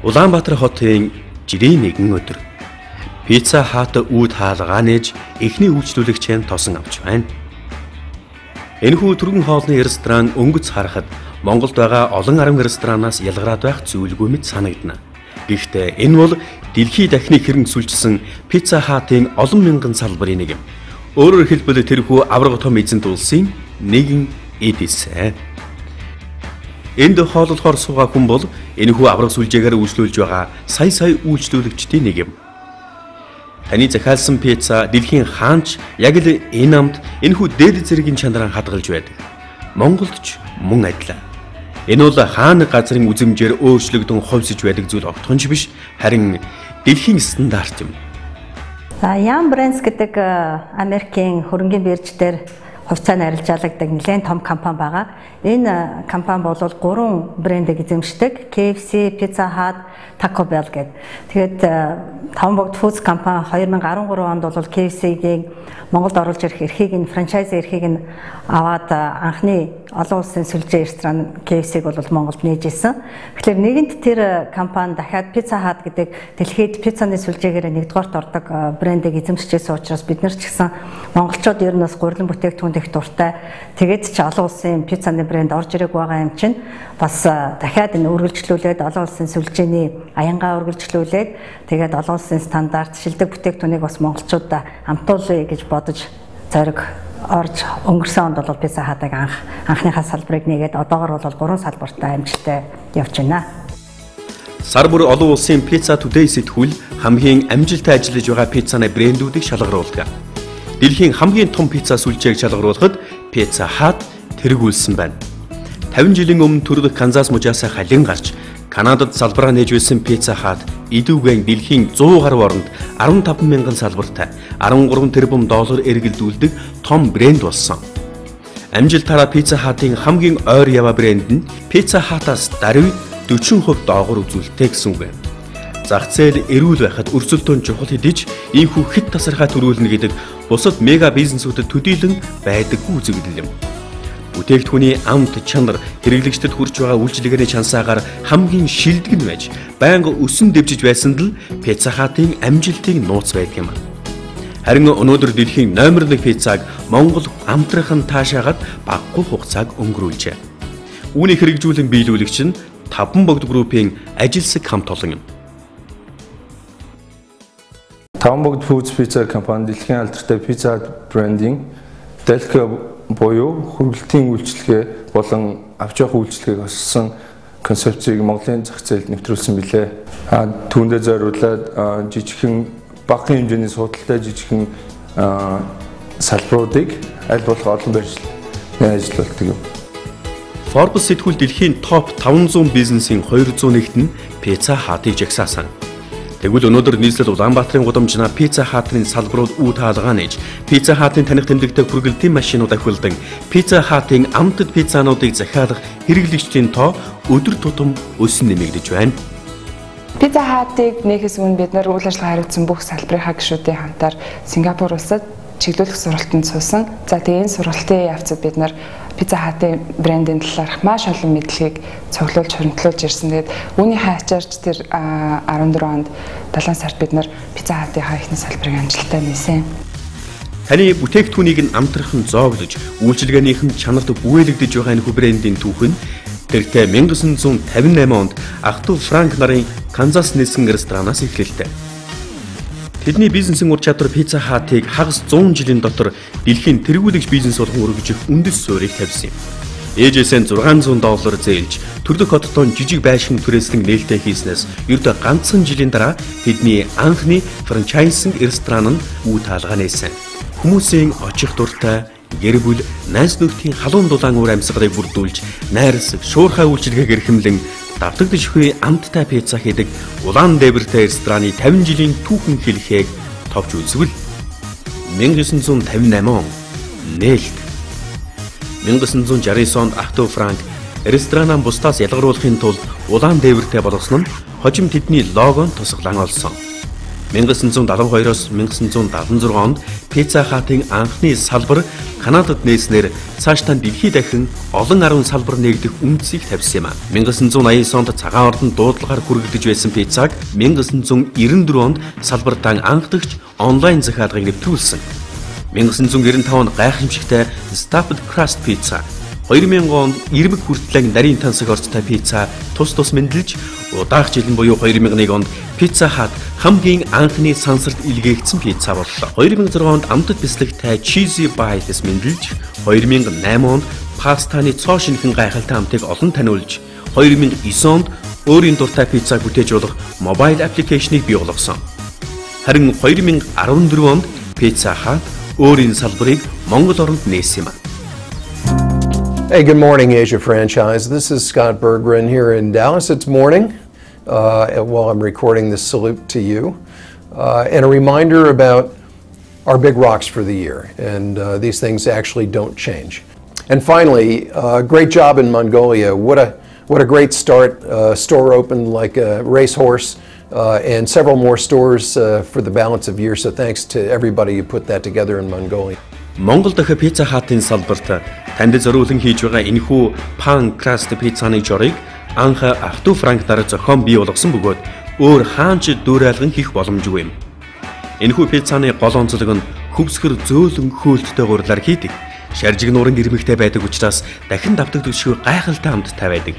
Улаанбаатар хотын жирийн нэгэн өдөр. Pizza Hut үүд хаалгаа нээж эхний үйлчлүүлэгчээ тосон авч байна. Энэхүү түргэн хоолны ресторан өнгөц харахад Монголд байгаа олон 10 ресторанаас ялгараад байх зүйлгүй мэт санагдана. Гэхдээ энэ бол дэлхий дахны хэрэн сүлжсэн Pizza Hut-ын олон мянган салбарын нэг юм. Өөрөөр хэлбэл тэрхүү аварга том эзэнт улсын нэгэн эд эсэ. Энд хооллохоор суугаа хүн бол энэхүү аварга сүлжээгээр үйлчлүүлж байгаа сая сая үйлчлүүлэгчдийн нэг юм. Таны захиалсан пицца дэлхийн хаанч яг л энэ амт энэхүү дээд зэргийн чанараа хадгалж байдаг. Монголд ч мөн адил. Энэ бол хаана газрын үзэмжээр өөрчлөгдөн хувьсаж байдаг зүйл огтхон ч биш, харин дэлхийн стандарт юм. За, Yum Brands гэдэг Америкийн хөрөнгийн бирж дээр хувьцааны арилжаалагдаг нэлээд том компани байгаа. Энэ компани бол 3 брендийг эзэмшдэг. KFC, Pizza Hut, Taco Bell гэдэг. Тэгээд Таван богд Foods компани 2013 онд бол KFC-ийг Монголд оруулж ирэх эрхийг нь франчайз эрхийг нь аваад анхны олон улсын сүлжээ ресторан KFC-г бол Монголд нээж ирсэн. Тэгэхээр нэгэнт тэр компани дахиад Pizza Hut гэдэг дэлхийд пиццаны сүлжээгээр нэгдүгээрт ордог брендийг эзэмшижсэн учраас бид нар ч гэсэн монголчууд ер нь бас гурилан бүтээгдэхүүнд их дуртай. Тэгээд ч олон улсын пиццаны брэнд орж ирээг байгаа юм чинь бас дахиад энэ үргэлжлүүлээд олон улсын сүлжээний аянгаа үргэлжлүүлээд тэгээд олон улсын стандарт шилдэг бүтээгдэхүүнийг бас монголчуудаа амтуулъя гэж бодож зориг орж өнгөрсөн онд бол Pizza Hut-ыг анхныхаа салбарыг нээгээд одоогор бол 3 салбартаа амжилттай явж байна. Сар бүр олон улсын Pizza Today сэтгүүл хамгийн амжилттай ажиллаж байгаа пиццаны брэндүүдийг шалгаруулдаг. Дэлхийн хамгийн том пицца сүлжээг шалгаруулахад Pizza Hut тэргүүлсэн байна. 50 жилийн өмнө төрөлх Канзас мужаас халин гарч Канадад салбараа нээж байсан Pizza Hut идүүгэн дэлхийн 100 гаруй оронд 15 мянган салбартай 13 тэрбум доллар эргэлдүүлдэг том брэнд болсон. Амжилтаараа Pizza Hut-ын хамгийн ойр яваа брэнд нь Pizza Hut-аас даруй 40% доогуур үзүүлэлттэй гэсэн үг. Зах зээл эрүүл байхад өрсөлдөөн чухал хэдий ч ийхүү хэд тасархай төрүүлнэ гэдэг бусад мега бизнесүүдэд төдийлөн байдаггүй үзэгдэл юм. Бүтээгдэхүүний амт чанар хэрэглэгчдэд хүрч байгаа үйлчилгээний чансаагаар хамгийн шилдэг нь байж байнга өсөн дэвжиж байсан л Pizza Hut-ын амжилтын нууц байдаг юм. Харин өнөөдөр дэлхийн номер 1 пиццаг Монгол амтрахын таашаагаад багагүй хугацааг өнгөрүүлжээ. Үүнийг хэрэгжүүлэн биелүүлэгч нь Таван богд группийн ажилсаг хамт олон юм. Таван богд Foods Pizza компани дэлхийн алдартай Pizza Hut брендийн Delca буюу хүргэлтийн үйлчилгээ болон авч явах үйлчилгээг хосолсон концепцийг Монголын зах зээлд нэвтрүүлсэн билээ. Түүндээ зориулаад жижигхэн багахан хэмжээний судалтай жижигхэн салбаруудыг аль болох олон барьжлал ажиллаулдаг юм. Forbes сэтгүүл дэлхийн топ 500 бизнесийн 201-т нь Pizza Hut-ыг жагсаасан. Тэгвэл өнөөдөр нийслэл Улаанбаатарын гудамжнаа Pizza Hut-ын салбарууд үе таалгаа нээж, Pizza Hut-ын таних тэмдэгтэй хүргэлтийн машинууд ахиулдан Pizza Hut-ын амтд пиццануудыг захиалах хэрэглэгчдийн тоо өдөр тутам өсөн нэмэгдэж байна. Pizza Hut-ыг нээхээс өмнө бид нар үйл ажиллагаа хариуцсан бүх салбарынхаа гишүүдийн хамтаар Сингапур улсад чиглүүлэх сургалтанд суусан. За тэгээ энэ сургалтын явцад бид нар Pizza Hut-ын брендийн талаарх маш олон мэдлэгийг цуглуулж хоригдлуулж ирсэн. Тэгээд үүнийхээ ачаарч тэр 14 онд 7 сард бид нар Pizza Hut-ынхаа эхний салбарыг амжилттай нээсэн. Таны бүтээгдэхүүнийг нь амтрахын зооглож, үйлчилгээнийхэн чанарт бүгэлэгдэж байгаа энэхүү брендийн түүх нь тэртээ 1958 онд ах トゥ Франк нарын Канзас нээсэн ресторанаас эхлэлтэй. Тэдний бизнесийн ур чадвар Pizza Hut-ыг хагас 100 жилийн дотор дэлхийн тэргүүлэгч бизнес болгон өргөжих үндэс суурийг тавьсан юм. Ээжээсээ $600 зээлж төрлөх хоттон жижиг байшин түрээслэн нээлттэй хийснээс ердөө ганцхан жилийн дараа тэдний анхны франчайзинг ресторан нь үе таалгаа нээсэн. Хүмүүсийн очих дуртай гэр бүл найз нөхдийн халуун дулаан уур амьсгалыг бүрдүүлж найрсаг шуурхай үйлчилгээг эрхэмлэн давтагдашгүй амттай пицца хийдэг улаан дээвэртэй рестораны 50 жилийн түүхэн хэлхээг товч үзвэл 1958 он нээлт 1969 онд ах トゥ Франк ресторанаа бусдаас ялгаруулахын тулд улаан дээвэртэй болгосон нь хожим тэдний логон тусгалан олсон. 1972-оос 1976 онд Pizza Hut-ын анхны салбар Канадад нээснээр цаашдаа дэлхий дахин олон арван салбар нээгдэх үндсийг тавьсан юм. 1989 онд цагаан ордонд дуудлагаар хүргэгдэж байсан пиццаг 1994 онд салбартаа анхдагч онлайн захиалгыг нэвтрүүлсэн. 1995 онд гайхамшигтай Stuffed Crust Pizza, 2000 онд ирмэг хүртлэн нарийн тансаг орцтой пицца тус тус мэндэлж, удаах жил нь буюу 2001 онд Pizza Hut хамгийн анхны сансарт илгээгдсэн пицца боллоо. 2006 онд амтд бислэгтэй Cheesy Bites мэндэлж, 2008 онд пастаны цоо шинэхэн гайхалтай амтыг олон таниулж, 2009 онд өөрийн дуртай пиццаг бүтээж болох mobile application ыг бий болгосон. Харин 2014 онд Pizza Hut өөрийн салбарыг Монгол оронд нээсэн юм. Hey, good morning, Asia Franchise. This is Scott Berggren here in Dallas. It's morning while I'm recording this salute to you. And a reminder about our big rocks for the year. And these things actually don't change. And finally, great job in Mongolia. What a great start. Store opened like a racehorse and several more stores for the balance of year. So thanks to everybody who put that together in Mongolia. Монгол дахь Pizza Hut-ын салбарт танд зориулан хийж байгаа энэхүү Pan Crust пиццаны жорыг анх Артур Франк нар зохион бий болгосон бөгөөд өөр хаан ч дуурайлган хийх боломжгүй юм. Энэхүү пиццаны гол онцлог нь хөвсгөр зөөлөн хөөлттэй гурилаар хийдэг. Шаржиг нуурын ирмэгтэй байдаг учраас дахин давтагдагшгүй гайхалтай амттай байдаг.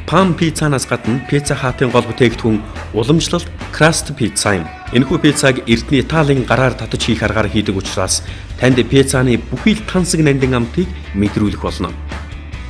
Pan пиццанаас гадна Pizza Hut-ын гол бүтээгдэхүүн уламжлалт Crust пицца юм. Энэхүү пиццаг эрдний Италийн гараар татаж хийх аргаар хийдэг учраас танд пиццаны бүхий л тансаг нандин амтыг мэдрүүлэх болно.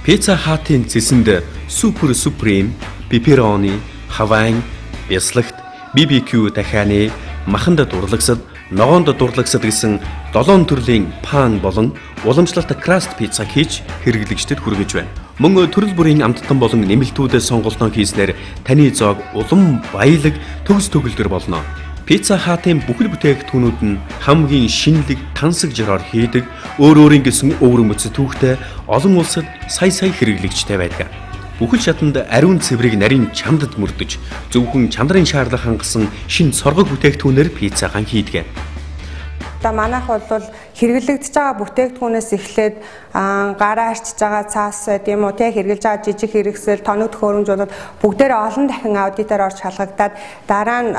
Pizza Hut-ын цэсэнд Super Supreme, Pepperoni, Hawaiian, бяслагт, BBQ дахианы, маханд дурлагсад, ногоонд дурлагсад гэсэн 7 төрлийн pan болон уламжлалт crust пицца хийж хэрэглэгчдэд хүргэж байна. Мөн төрөл бүрийн амттан болон нэмэлтүүдээ сонголтоо хийснээр таны зоог улам баялаг, төгс төгөлдөр болно. Pizza Hut-ын бүхэл бүтээгдэхүүнүүд нь хамгийн шинэлэг тансаг жороор хийдэг, өөр өөрийн гэсэн өвөрмөц түүхтэй олон улсад сая сая хэрэглэгчтэй байдаг. Бүхэл шатанд ариун цэврийг нарийн чамдад мөрдөж, зөвхөн чанарын шаардлага хангасан шинэ соргог бүтээгдэхүүнээр пиццагаан хийдэг. Одоо манайх бол хэрэглэгдэж байгаа бүтээгдэхүүнээс эхлээд гараа арчиж байгаа цаас байд юм уу те, хэрэглэж байгаа жижиг хэрэгсэл, тоног төхөөрөмж бол бүгдээрээ олон дахин аудитаар орж шалгагдаад, дараа нь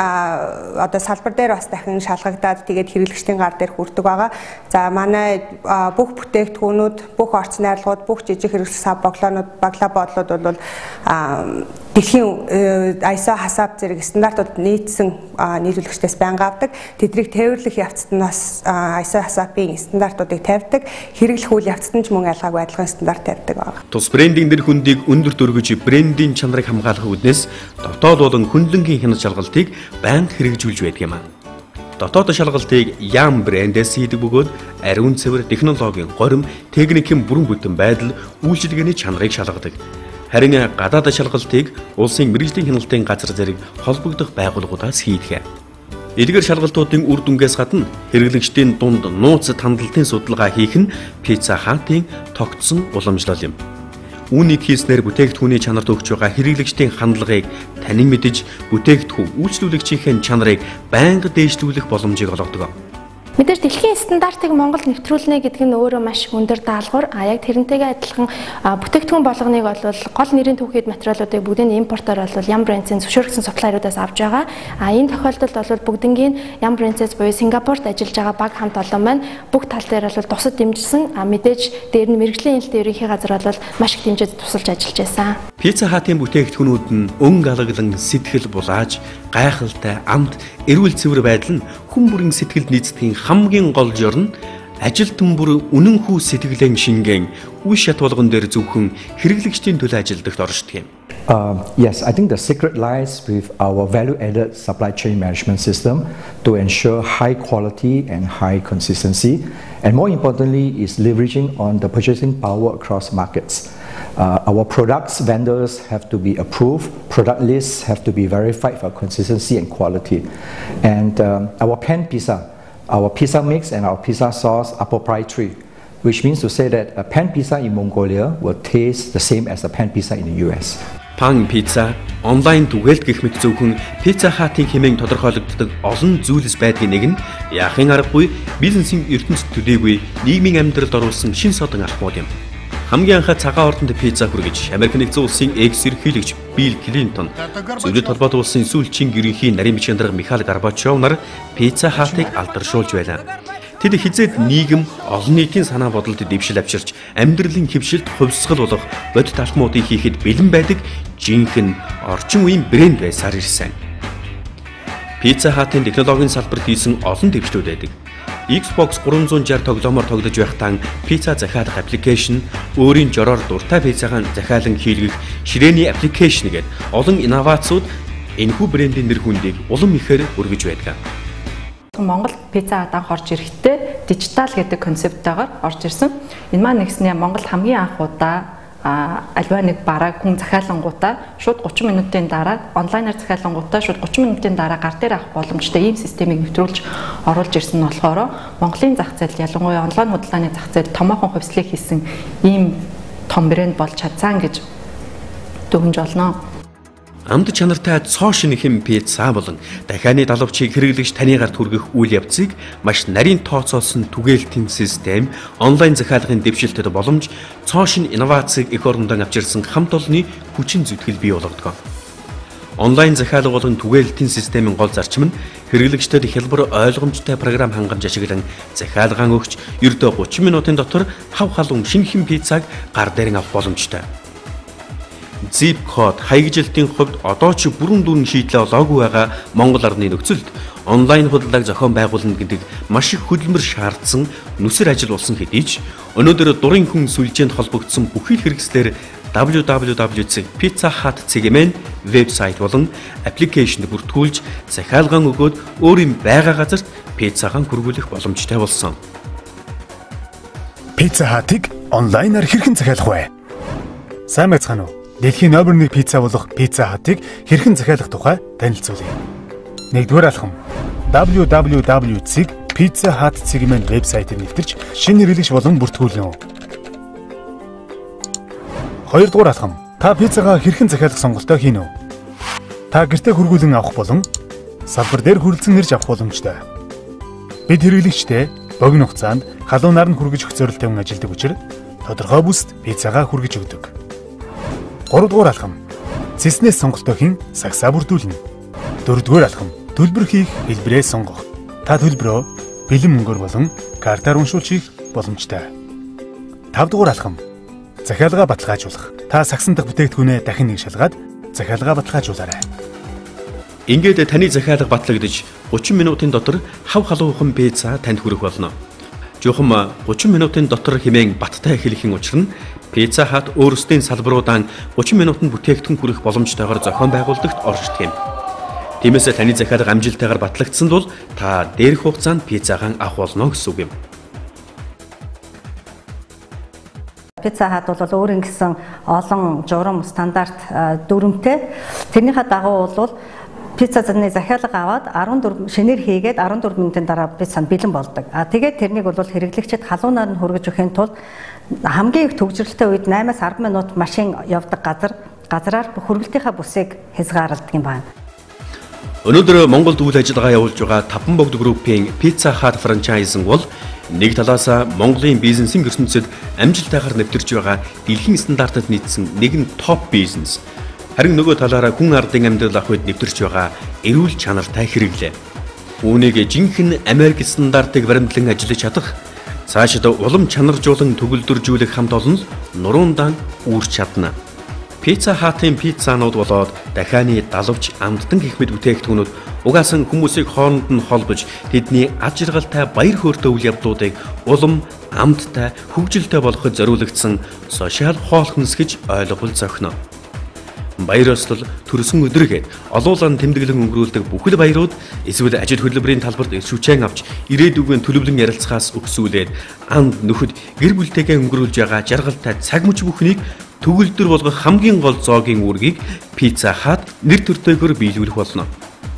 одоо салбар дээр бас дахин шалгагдаад, тэгээд хэрэглэгчдийн гар дээр хүрдэг байгаа. За, манай бүх бүтээгдэхүүнүүд, бүх орц найрлагууд, бүх жижиг хэрэгсэл, сав боглоонууд, баглаа бодлууд бол дэлхийн ISO, HACCP зэрэг стандартууд нийцсэн нийлүүлэгчдээс байнга авдаг. Тэднийг тээвэрлэх явцад нь бас ISO, HACCP-ийн стандартуудыг тавьдаг. Хэрэглэх үйл явцад нь ч мөн ялгаагүй адилхан стандарт тавьдаг байна. Тус брендинг нэр хүндийг өндөр дөргөж, брендийн чанарыг хамгаалах үүднээс дотоод болон хөндлөнгийн хяналт шалгалтыг байнга хэрэгжүүлж байдаг юм. Дотоод шалгалтыг Yum брендээс хийдэг бөгөөд ариун цэвэр, технологийн горим, техникийн бүрэн бүтэн байдал, үйлчилгээний чанарыг шалгадаг. Харин гадаад шалгалтыг улсын мэргэжлийн хяналтын газар зэрэг холбогдох байгууллагуудаас хийдэг. Эдгээр шалгалтуудын үр дүнгээс гадна хэрэглэгчдийн дунд нууц тандалтын судалгаа хийх нь Pizza Hut-ын тогтсон уламжлал юм. Үүнийг хийснээр бүтээгдэхүүний чанарт өгч байгаа хэрэглэгчдийн хандлагыг танин мэдэж, бүтээгдэхүүн үйлчлүүлэгчийн чанарыг байнга дээшлүүлэх боломжийг олгодог. Мэдээж дэлхийн стандартыг Монголд нэвтрүүлнэ гэдэг нь өөрөө маш өндөр даалгавар. А яг тэрнтэйгээ адилхан бүтээгдэхүүн болгоныг бол гол нэрийн түүхийд материалуудыг бүгдийг импортоор бол Yum Brands-ийн зөвшөөрөгдсөн supplier уудаас авч байгаа. А энэ тохиолдолд бол бүгднгийн Yum Brands-ээс буюу Сингапурт ажиллаж байгаа баг хамт олон маань бүх тал дээр бол тусад дэмжсэн. А мэдээж дээр нь мэргэжлийн хяналтын ерөнхий газар бол маш их дэмжиж тусалж ажиллаж байсан. Pizza Hut-ын бүтээгдэхүүнүүд нь өнгө алаглан, сэтгэл булааж, гайхалтай амт, эрүүл цэвэр байдал нь хүн бүрийн сэтгэлд нийцдгийн хамгийн гол жор нь ажилтан бүр үнэнхүү сэтгэлэн шингээн үе шат болгон дээр зөвхөн хэрэглэгчдийн төлөө ажилладагт оршдог юм. Yes, I think the secret lies with our value-added supply chain management system to ensure high quality and high consistency, and more importantly is leveraging on the purchasing power across markets. Our products vendors have to be approved, product lists have to be verified for consistency and quality. And our pan pizza, our pizza mix and our pizza sauce are proprietary, which means to say that a pan pizza in Mongolia will taste the same as a pan pizza in the US. Пан пицца, онлайн түгээлт гэх мэт зөвхөн Pizza Hut-ын хэмээн тодорхойлогддог олон зүйлс байдгийн нэг нь яахын аргагүй бизнесийн ертөнцид төдийгүй нийгмийн амьдралд оруулсан шин содон алхмууд юм. Хамгийн анх цагаан ордонд пицца хүргэж Америк нэгдсэн улсын экс ерөнхийлөгч Билл Клинтон, Зөвлөд холбоотой улсын сүүлчийн ерөнхий нарийн бичгийн дарга Михаил Горбачов нар Pizza Hut-ыг алдаршуулж байлаа. Тэд хизээд нийгэм олон нийтийн санаа бодолд дэвшил авчирч амьдралын хэвшилд хувьсгал болох бодит алхмуудыг хийхэд бэлэн байдаг жинхэнэ орчин үеийн брэнд байсаар ирсэн. Pizza Hut-ын технологийн салбарт хийсэн олон дэвшлүүд байдаг. Xbox 360 тоглоомоор тоглож байхдаа пицца захиалах аппликейшн, өөрийн жороор дуртай пиццагаа захиалан хийлгэх ширээний аппликейшн гээд олон инновациуд энэхүү брендийн нэр хүндийг улам ихээр өргөж байдаг. Монгол Pizza Hut анх орж ирэхдээ дижитал гэдэг концепттойгоор орж ирсэн. Энэ маань нэгснээ Монгол хамгийн анх удаа альва нэг барааг хүн захиалангуудаа шууд 30 минутын дараа онлайнаар захиалангуудаа шууд 30 минутын дараа гар дээр авах боломжтой ийм системийг нэвтрүүлж оруулж ирсэн нь болохоор Монголын зах зээлд ялангуяа онлайн худалдааны зах зээлд томоохон хувьслыг хийсэн ийм том брэнд болж чадсан гэж дүгнж болно. Амт чанартай цоо шинэхэн пицца болон дахианы далавчийг хэрэглэгч таны гарт хүргэх үйл явцыг маш нарийн тооцоолсон түгээлтийн систем, онлайн захиалгын дэвшилтэд боломж, цоо шинэ инновацийг эх орондоо авчирсан хамт олонны хүчин зүтгэл бий болгодог. Онлайн захиалга болон түгээлтийн системийн гол зарчим нь хэрэглэгчдэд хялбар ойлгомжтой програм хангамж ашиглан захиалгаан өгч ердөө 30 минутын дотор хав халуун шинэхэн пиццаг гар дээр авах боломжтой. Zip код хаягжилтын хувьд одоо ч бүрэн дүрэн шийдлээ олоогүй байгаа Монгол орны нөхцөлд онлайн худалдааг зохион байгуулна гэдэг маш их хөдөлмөр шаардсан нүсэр ажил болсон хэдий ч өнөөдөр дурын хүн сүлжээнд холбогдсон бүхий л хэрэгслээр www.pizzahut.cm вебсайт болон аппликейшнд бүртгүүлж захиалгаан өгөөд өөрийн байгаа газарт пиццагаан хүргүүлэх боломжтой болсон. Pizza Hut-ыг онлайнаар хэрхэн захиалах вэ? Сайн байцгаана уу? Дэлхийн номер 1 пицца болох Pizza Hut-ыг хэрхэн захиалах тухай танилцуулъя. Нэгдүгээр алхам www.pizzahut.cm вебсайтыг нэвтэрч шинэ хэрэглэгч болон бүртгүүлнэ. Хоёрдугаар алхам та пиццагаа хэрхэн захиалах сонголтоо хийнэ. Та гэртээ хүргүүлэн авах болон салбар дээр хүрэлцэн ирж авах боломжтой. Бид хэрэглэгчдээ богино хугацаанд халуунаар нь хүргэж өгөх зорилт тавин ажилладаг учраас тодорхой бүст пиццагаа хүргэж өгдөг. Гуравдугаар алхам цэснээс сонголтоо хийн сагсаа бүрдүүлнэ. Дөрөвдүгээр алхам төлбөр хийх хэлбэрээ сонгох. Та төлбөрөө бэлэн мөнгөөр болон картаар уншуулж хийх боломжтой. Тавдугаар алхам захиалгаа баталгаажуулах. Та сагсан дахь бүтээгдэхүүнээ дахин нэг шалгаад захиалгаа баталгаажуулаарай. Ингээд таны захиалга батлагдаж 30 минутын дотор хав халуухан пицца танд хүрэх болно. Жухам 30 минутын дотор хэмээн баттай хэлэхийн учир нь Pizza Hut өөрсдийн салбаруудаа 30 минутанд бүтээгдэхүүн хүрэх боломжтойгоор зохион байгууллагт оршдог юм. Тиймээс таны захиалга амжилттайгаар батлагдсан бол та дээрх хугацаанд пиццагаан авах болно гэсэн үг юм. Pizza Hut бол өөрийн гэсэн олон журам стандарт дүрмтэй. Тэрнийхээ дагуу бол пиццаны захиалга аваад 14 шинээр хийгээд 14 минутын дараа пицца нь бэлэн болдог. А тэгээд тэрнийг бол хэрэглэгчид халуунаар нь хүргэж өгөхийн тулд хамгийн их төгжрэлтэй үед 8-аас 10 минут машин явдаг газраар хүргэлтийнхаа бүсийг хязгаарладаг юм байна. Өнөөдөр Монголд үйл ажиллагаа явуулж байгаа Таван богд группийн Pizza Hut франчайзинг бол нэг талаас Монголын бизнесийн ертөнцид амжилттайгаар нэвтэрч байгаа дэлхийн стандартад нийцсэн нэгэн топ бизнес. Харин нөгөө талаараа хүн ардын амьдрал ах үед нэвтэрч байгаа эрүүл чанартай хэрэглээ. Үүнийг жинхэнэ Америк стандартыг баримтлан ажиллаж чадах, цаашид улам чанаржуулан төгөлдржүүлэх хамт олон л нуруундаа үүрч чадна. Pizza Hut-ын пиццанууд болоод дахианы далавч амттан гэх мэт бүтээгдэхүүнүүд угаасан хүмүүсийг хооронд нь холбож тэдний ад жаргалтай баяр хөөртэй үйл явдлуудыг улам амттай хөгжилтэй болгоход зориулагдсан сошиал хоол хүнс гэж ойлгол зохино. Баяр ёслол, төрсөн өдөр гээд олуулан тэмдэглэн өнгөрүүлдэг бүхэл баярууд эсвэл ажил хөдөлмөрийн талбарт эрч хүчээ авч ирээдүгэн төлөвлөн ярилцахаас өгсүүлээд анд нөхөд гэр бүлтэйгээ өнгөрүүлж байгаа жаргалтай цаг мөч бүхнийг төгөлдөр болгох хамгийн гол зоогийн үүргийг Pizza Hut нэр төртэйгээр биелүүлэх болно.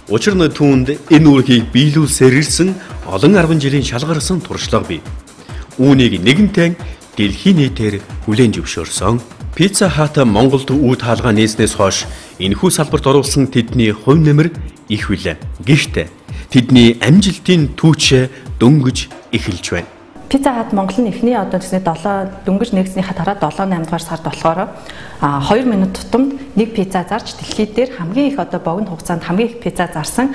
Учир нь түүнд энэ үүргийг биелүүлсээр ирсэн олон 10 жилийн шалгарсан туршлага бий. Үүнийг нэгэнтээ дэлхийн нийтээр хүлээн зөвшөөрсөн. Pizza Hut Монголд үе таалгаа нээснээс хойш энэхүү салбарт оруулсан тэдний хувь нэмэр их билээ. Гэхдээ тэдний амжилтын түүч дөнгөж эхэлж байна. Pizza Hut Монголын эхний одоо гэсний 7 дөнгөж нэгснийхээ дараа 7 8 дугаар сард болохоор 2 минут тутамд нэг пицца зарж дэлхий дээр хамгийн их одоо богино хугацаанд хамгийн их пицца зарсан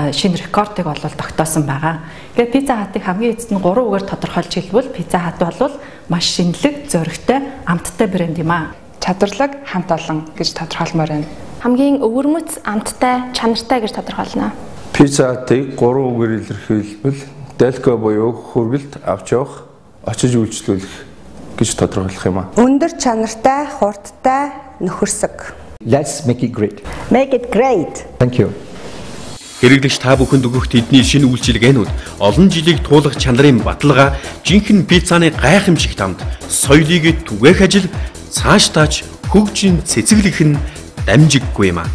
шинэ рекордыг бол тогтоосон байгаа. Тэгээд Pizza Hut-ыг хамгийн эцэст нь 3 үгээр тодорхойлж хэлбэл Pizza Hut бол маш шинэлэг, зоригтой, амттай брэнд юм аа. Чадварлаг, хамт олон гэж тодорхойлмоор байна. Хамгийн өвөрмөц, амттай, чанартай гэж тодорхойлно. Pizza Hut-ыг 3 үгээр илэрхийлбэл Delco буюу хүргэлт авч явах, очиж үйлчлүүлэх гэж тодорхойлох юм аа. Өндөр чанартай, хурдтай, нөхөрсөг. Let's make it great. Make it great. Thank you. Хэрэглэгч та бүхэнд өгөх тэдний шинэ үйлчилгээнүүд олон жилийг туулах чанарын баталгаа, жинхэнэ пиццаны гайхамшигт амт, соёлыг түгээх ажил цаашдаач хөгжин цэцэглэх нь дамжиггүй юм аа.